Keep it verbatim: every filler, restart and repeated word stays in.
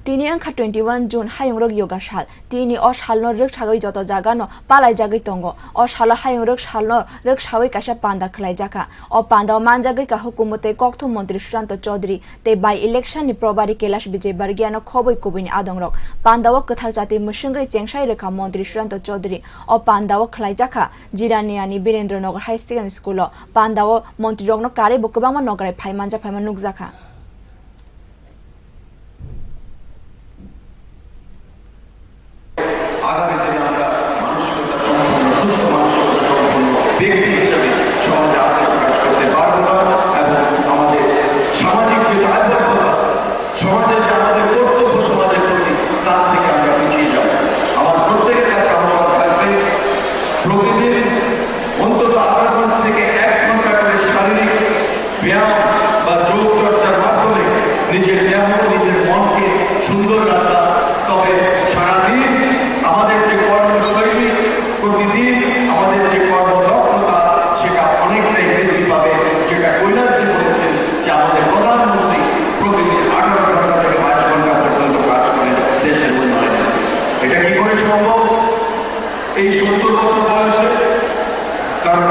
Tini wngkha twenty one June, hayungrok yoga sal. Tini o salno rwksagwi joto jagano palaijagwi tongo. O salo hayungrok salno rwksagwi kaisa panda khwlaijakha. O pandao manjagwi ka hukumu tei kokthum montri Sushanta Chaudhary tei by election ni probari Kailash Vijay Bargiano khobwi kubuini adongrok. Pandao kwthar jati mwswngwi chengsai rwkha montri Sushanta Chaudhary. O pandao khwlaijakha Jiraniani Birendra Nagar High Secondary School o. Pandao montrirokno karwi bo kwbangma nokrai phai manjak phaima nukjakha. আগামী দিনে আমরা মানসিকতা সম্পন্ন, সুস্থ মানসিকতা সম্পন্ন ব্যক্তি হিসেবে সমাজে আত্মপ্রকাশ করতে পারবো না এবং আমাদের সামাজিক যে দায়বদ্ধতা, সমাজের যে আমাদের কর্তব্য সমাজের প্রতি, তার থেকে আমরা পিছিয়ে যাব। আমার প্রত্যেকের কাছে আহ্বান থাকবে, প্রতিদিন অন্তত আধা ঘন্টা থেকে এক ঘন্টা করে শারীরিক ব্যায়াম বা যোগ চর্চার মাধ্যমে নিজের দেহ, নিজের মনকে সুন্দর রাখা। তবে সারাদিন আমাদের যে কর্মশৈলী, প্রতিদিন আমাদের যে কর্মদক্ষতা, সেটা অনেকটাই বৃদ্ধি পাবে, যেটা কৈলাসজি বলেছেন যে আমাদের প্রধানমন্ত্রী প্রতিদিন আঠারো ঘন্টা থেকে বাইশ ঘন্টা পর্যন্ত কাজ করেন দেশের উন্নয়নে। এটা কি করে সম্ভব? এই সত্তর বছর বয়সে? কারণ